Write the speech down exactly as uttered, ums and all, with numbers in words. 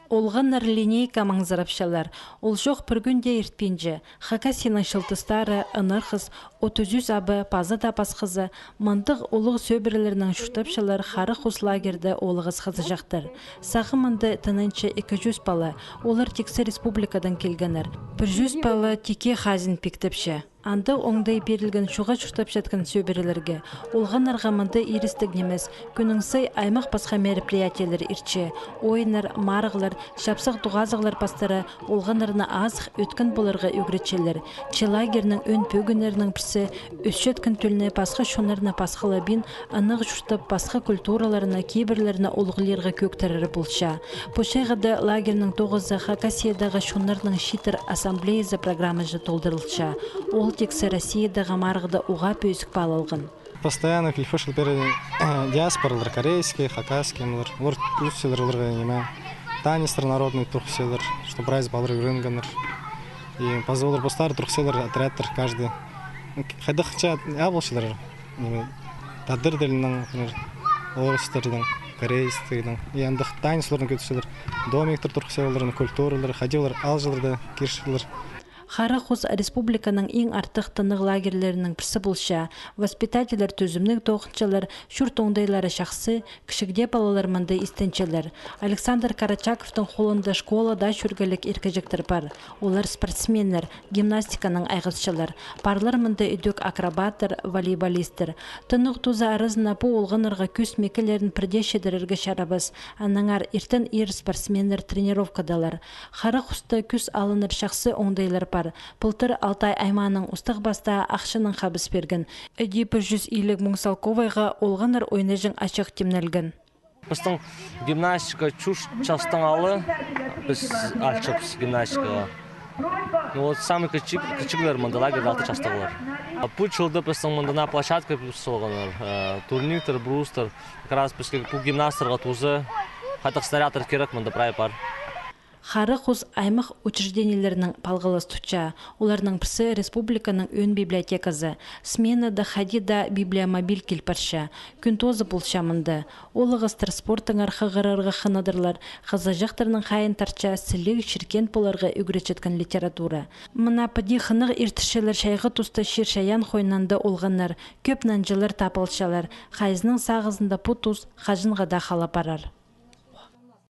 Олғаннар линейка маңзырапчалар. Ол чох пір кӱн дее иртпинче. Хакасияның чылтыстары, ынархыс, отыс ӱс абы, паза даа пасхазы, мындағ улуғ сӧбірелернең чуртапчалар Хара Хус лагерьде оолағас хызыҷахтар. Сағам мында тынанча ікі чӱс пала, олар тиксі республикадаң килгеннер. Пір чӱс пала тикке хазин пиктепче. Андағ оңдай пирілген чуға чуртапчатхан сӧбірелерге, олғаннарға мында ирістіг нимес, кӱннің сай аймах пасха мероприятиелер иртче, ойыннар, марығлар, чапсых тоғазығлар пастыра олғаннарны азых ӧткін поларға ӱгретчелер. Че лагерьнің ӧӧн пӧгіннерінің пірсі, ӧсчеткен тӧлні пасха чоннарны пасхалабин, аннаңар чуртап, пасха культураларны, кибірлерні улуғлирға кӧӧктірері полча. Пу чайғыда лагерьнің тоғызы Хакасиядағы чоннарның чииттер ассамблеязы программаҷа толдырылча. Ол тиксі Россиядағы марығда уғаа пӧзік паалалған. Постоянно киліп чӧрчелер пеер диаспоралар, корейский, хакасский, олар, олар кӧзітчелер оларға ниме, танецтер народный турғысчалар, чтобы прайзы палалар ӱгренгеннер. И паза олар постары турғысчалар отрядтар каждый. Хайдағ чаа полчалар. Ниме, тадар тілінең, например, орыстарның, корейцтернің. И андағ танецтер оларның кӧзітчелер. Домиктер турғысчалар, оларның культуралары, хайди олар аалҷыларда кирчелер. Хара Хус республиканың иң артых тынағ лагерьлерінің пірсі полча. Воспитательлер тӱзімніг тоғынчалар, чурт оңдайлары чахсы, кічігде палалар мында истенчелер. Александр Карачаковтың холында школада чӧргелік иркеҷектер пар. Олар спортсменнер, гимнастиканаң айғасчалар. Парлар мында ідӧк акробаттар, волейболисттер. Тынағ тузы аразына пу олғаннарға кӱс мекелерін пірдее чідірерге чарабас. Аннаңар иртен-иир спортсменнер тренировкадалар. Хара Хуста кӱс алынар чахсы оңдайлар пар. Пылтыр Алтай аймааның Устағ Пастаа ахчанаң хабыс пирген. Іди пір чӱс илиг муң салковайға олғаннар ойнаҷаң ачах тимнелген. Пістің гимнастика чӱс частаң ала, піс алчабыс гимнастикаға. Ну вот, самый кічіг, кічіглер мында лагерьде алты частығлар. А пу чылда пістің мында на площадка піс салғаннар, э, турниктер, брустар. Как раз піске пу гимнасттарға туза, хайдағ снарядтар кирек, мында прай пар. Хара Хус аймах учреждениелерінең палғалас тутча. Оларның пірсі республиканың ӧӧн библиотеказы. Сменада хайди даа библиомобиль кил парча. Кӱн тооза полча мында. Оолағастар спорттаңар хығырарға хынадырлар, хызыҷахтарның хайиин тартча сіліг чиркеен поларға ӱгретчеткен литература. Мына піди хынығ иртірчелер чайғы туста чир-чайаан хойнында олғаннар, кӧп нанҷылар тап алчалар, хайзының сағызында пу тус хаҷанға даа хала парар.